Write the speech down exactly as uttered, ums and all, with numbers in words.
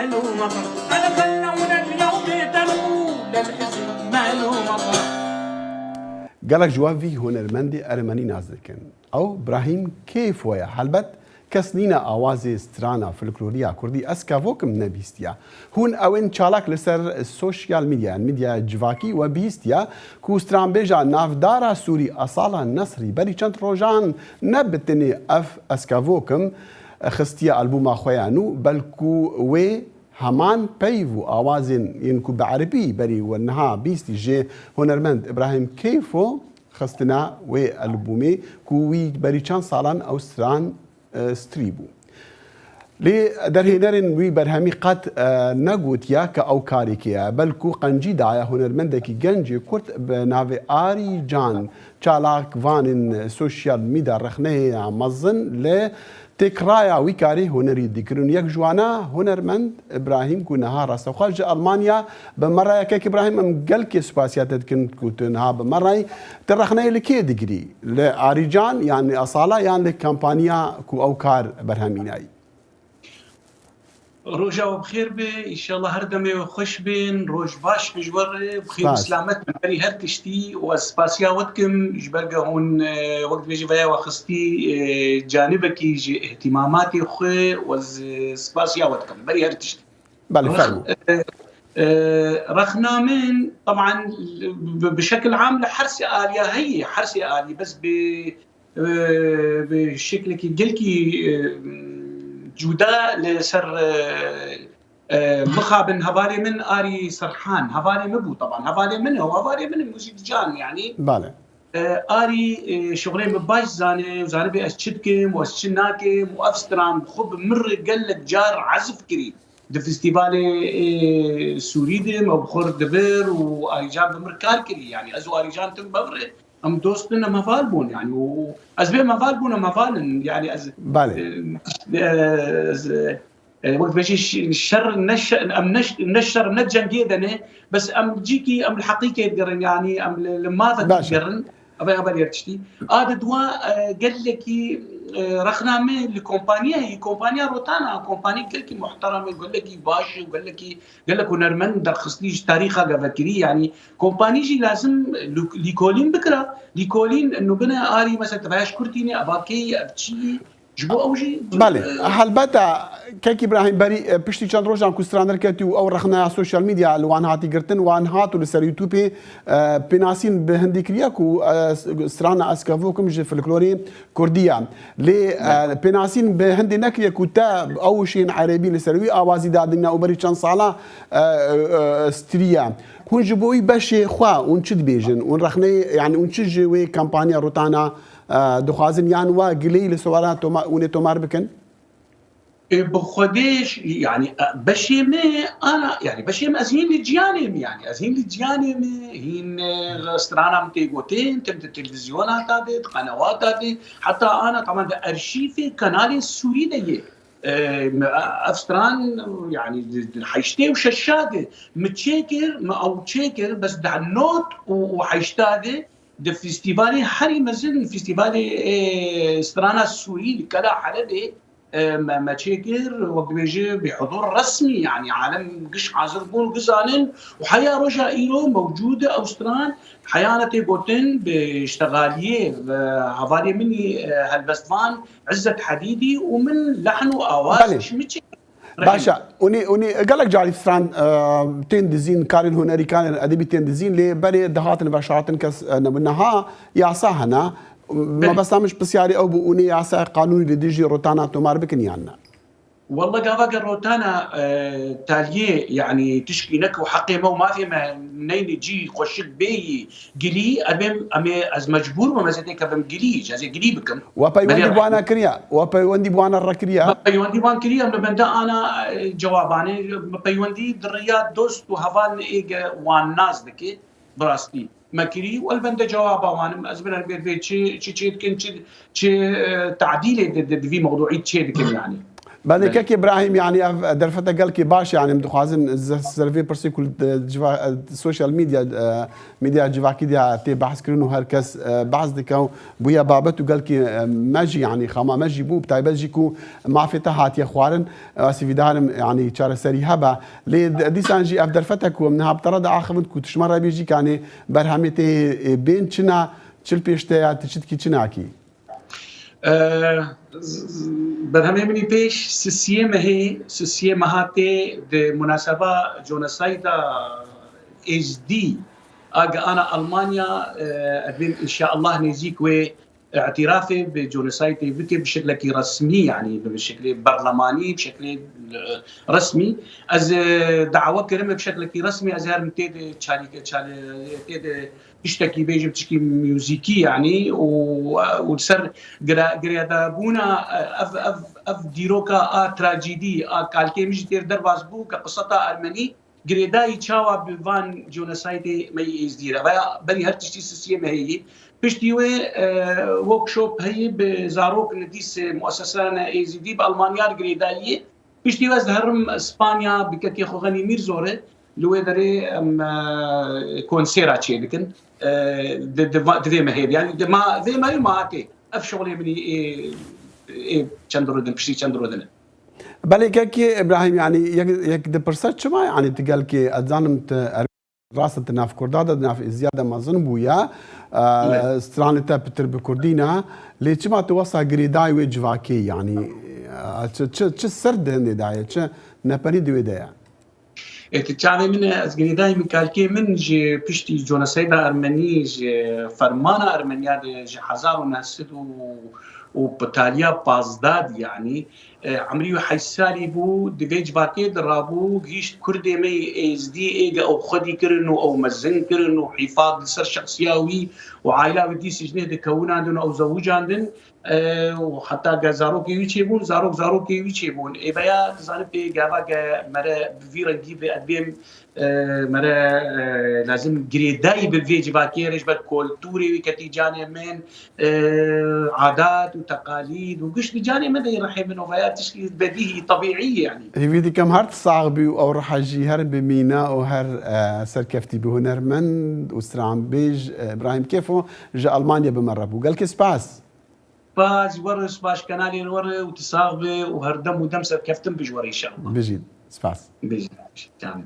مال ومطر. أنا خلونا اليوم تنقول للحزن مال ومطر. Gelek ji we vî hunermendê ermenî nas dikin. Ew Brahîm Keyfo ye. Helbet kes nîne awazê strana folklorî ya kurdî Ez Kevokim nebîstiya. Hûn ew ên çalak li ser sosyal medya, yan medya civakî we bihîstiya ku stranbêja navdara Sûrî Asala Nesrî berî çend rojan ne bi tenê ev Ez Kevokim xistiye albûma xwe ya nû, belku wê heman peyv û awazên yên ku bi erebî berî we niha bîstî jê hunermend Îbrahîm Keyfo xistine wê albûmê ku wî berî çend salan ew stran, e, strî bû. Lê derhênerên wî berhemî qet, e, negotiye ke ew karê kê ye, belku qencî daye hunermendekî gencê kurd bi navê Arî Can, çalakvanên sosyal medya rexneya mezin li têkraya wî karê hunerî dikirin. Yek ji wana hunermend Îbrahîm ku niha rastexwe ji Almanya bi me re ye. Kek Îbrahîm, em gelkê spasiya te dikin ku tu niha bi me re yî. Tu rexneyê li kê digirî? Li Arîcan, yan li Asala, yan li kampanya ku ew kar berhemînayî? Roja we bi xêr be, înşallah her demê we xweş bin, roj baş be ji we re, bi xêr û Spas. Silamet bin berî her tiştî, û ez spasiya we dikim, ji ber ke hûn, e, wek dibêjî veya we xistî, e, canibekî ji îhtîmamatê xwe, û ez, e, spasiya we dikim berî her tiştî. Belê, Rex-, fermo. E, e, rexna min, teban, bi, bi şekil am li her sê aliya heye, her sê alî, bes bi, e, bi şeklekî gelkî, e, cuda li ser, e, e, mixabin hevalê min Arî Serhan, hevalê min bû, teban, hevalê min e, û hevalê min e, muzîkcan, yanî. Belê. E, Arî, e, şixulê min baş zane, û zanibe ez çi dikim û ez çi nakim, û ev stran bi xwe bi min re gelek car ezif kirî. Di festîvalê, e, Sûrî de me bi xwe re dibir û Arîcan bi min re kar kirî. Yanî ez û Arîcan tim bev re, em dost in, em heval bûn. Yanî û ez bêm heval bûn, em heval in. Yanî ez, Belê. E, e, ez, e, E, wek dibêjî, ş-, şer ne şe-, em ne ş-, ne şer ne cengê de ne, bes em cîkî em li heqîkê digerin, yanî em li, li mavekê Baş e. digerin. Ev e, ev e yek tiştî. A di dua, e, gelekî, e, rexna me li kompanyayê, kompanya Rotana, kompanî gelekî muhterem e, gelekî baş e, gelekî, gelek hunermend derxistî ji tarîxa gevekirî, yanî kompanî jî lazim lû-, lîkolîn bikira. Lîkolîn nûbine Arî, mesela, tu veya ji kurtî ne, eva kê, ev çi ye? Ji bo ew jî Belê, e, helbet e, kek Îbrahîm, berî, e, piştî çend rojan ku stran derketî û ew rexneya sosyal medya li wan hatî girtin, wan hat û li ser YouTubeê, e, pênasîn bi hindî kiriye ku, e, s-, strana Ez Kevokim ji folklorê kurdî ye. Lê, e, Belê. pênasîn bi hindê nekiriye ku te ew şên erebî li ser wî awazî dadine û berî çend sala, e, e, e, strî ye. Hûn ji bo wî beşê xwe, hûn çi dibêjin? Hûn rexneyê, yanî hûn çi ji wê kampanya Rotana e, dixwazin, yan wa gileyî li sewara toma-, hûn ê tomar bikin? E, bi Xwedê ş-, yanî, e, beşê me, ana, yanî beşê me, ez hîn li ciyanê me, yanî ez hîn li ciyanê me, hîn, e, strana min tê gotin, tim di televîzyona ta de, di qenewata de, heta ana, teman di arşîvê kanalê Sûrî de ye. E, me, ev stran, yanî di, di heştê û şeşa de mi çêkir, mi ew çêkir, bes di nod û, û heşta de, Di festîvalê herî mezin, festîvalê, ê, strana Sûrî li Kela Helebê, e, me, me çêkir, wek dibêje, bi huzûr resmî, yanî alem giş hazir bûn, bizanin û heya roja îro mewcûd e ew stran, heyana tê gotin bi ştegaliyê, bi hevalê min î, e, helbestvan Izzet Hedîdî û min lehn û awaz Belê. ji min çêkir. Baş e. Hûn ê, hûn ê gelek carî stran, e, tên dizîn, karên hunerî, karên edebî tên dizîn, lê berê dihatin veşartin kes, e, nebû. Niha yasa hene. Belê. Mebesta min ji pisyarê ew bû, hûn ê yasa qanûnî li dijî rotana tomar bikin yan ne? Walla gava ge rotana, e, taliyê, yanî tişkî neke û heqê me û mafê me neyne cî xweşik bêyî, Gilî, em ê, em ê, ez mecbûr bim, ez ê têkevim gilî, ez ê gilî bikim. We peywendî Belê bi wana kiriye? We peywendî bi wana re kiriye? Me peywendî wan kiriye, em li benda ana, e, cewabanê, me peywendî di riya dost û hevalên ê ge wan nas dike, bi rastî. Me kirî û li benda cewaba wan im, ez biner bêr bê çi, çi çê dikin, çi, çi, e, tadîlê di, di, di vî mewduî çê dikin yanî. Belê, belê. Kek Îbrahîm, yanî ev derfete gelkî baş, yanî em dixwazin ze-, ser vê pirsê ku li civa-, social media, e, medya civakî de tê behs kirin û her kes, e, behs dike û bûye babet û gelkî, e, me jî, yanî xama me jî bû, bi taybet jî ku mafê te hatiye xwarin, e, ez hîvîdar im, yanî çareserî hebe. Lê d-, dîsan jî ev derfete ku em niha bi te re diaxivin ku tu ji me re bêjî kanê berhemê te, e, bên çi ne, çi li pêş te ye, tu çitkî çi nakî? E, z-, z-, berhemê min î pêş sisiyê mehê, sisiyê meha tê di munaseba conesayda Êzdî a giana Almanya, e, ez bên înşeallah nêzîk wê îtirafê bi conesaytê bike bi şeklekî resmî, yanî bi şeklê berlemanî, bi şeklê, e, resmî. Ez, e, dawa kirime bi şeklekî resmî, ez herim tê de çalîke, çalî-, tê de tiştekî bêjim, tişkî muzîkî, yanî, û, û li ser gire-, girêdayîbûna, ev, ev, ev dîroka a trajîdî a kalkê min jî têr derbas bû ke qiseta ermenî girêdayî çawa bi van conesaytê me yê Êzdî re. Veya berî her tiştî sisiyê me heye. Piştî wê, e, workshop heye bi zarok li dîs mueseseyane Êzîdî bi Almanya re girêdayî ye. Piştî wê ez diherim Spanya bi kekê xwe Xenî Mîrzo re, li wê derê em, e, konsera çêdikin. E, di, di va-, di vê mehê de. Yanî di ma-, vê mehê ma tê. Ev şolê min î ê, ê çend rû din, piştî çend rû din e. Belê kekê Îbrahîm, yanî yek, yek dipirse çima, yanî tu gelkê, ez zanim tu er-, rast e, tu nav Kurda de, nav Êzidiya de mezin bûye. E, belê. Stranê te pitir bi Kurdî ne. Lê çima tu wesa girêdayî wê civakê, yanî, e, çi, çi, çi ser di hindê de ye, çi neperî di wê de ye? Ê, tu çavê min e, ez girêdayî min kalkê min ji piştî conesayda ermenî, ji fermana Ermeniya de ji hezar û neh sed û, û pitaliya pazdeh de, yanî, e, emrî wî heşt salî bû, di vê civakê de rabû, gihîşt Kurdê me yê Êzdî ê ge ew xwedî kirin û ew mezin kirin û hîfaz li ser şexsiya wî û aîla wî dî sicnê dikewinandin û ew zewicandin. E, û heta ge zarokê wî çêbûn, zarok zarokê wî çêbûn. Ê veya dizanin pê gava ge mere bi vî rengî vê edbêm, e, mere, e, lazim girêdayî bi vê civakê re ji ber kulturê wî ketî canê min, e, adat û teqalîd û giş di canê min de yê rihê min û veya tişkî bedîhî, tebîî yanî. Hêvî dikim her tu sax bî û ew riha jî her bimîne û her, e, serkeftî bi hunermend û stranbêj, e, Îbrahîm Kêfo ji Almanya bi me re bû. Gelkê spas. Spas ji we re, spas ji kanalê we re û tu sax be û her dem û dem serkeftin be ji we re înşallah. Bijî. Spas. Bijî. Canım.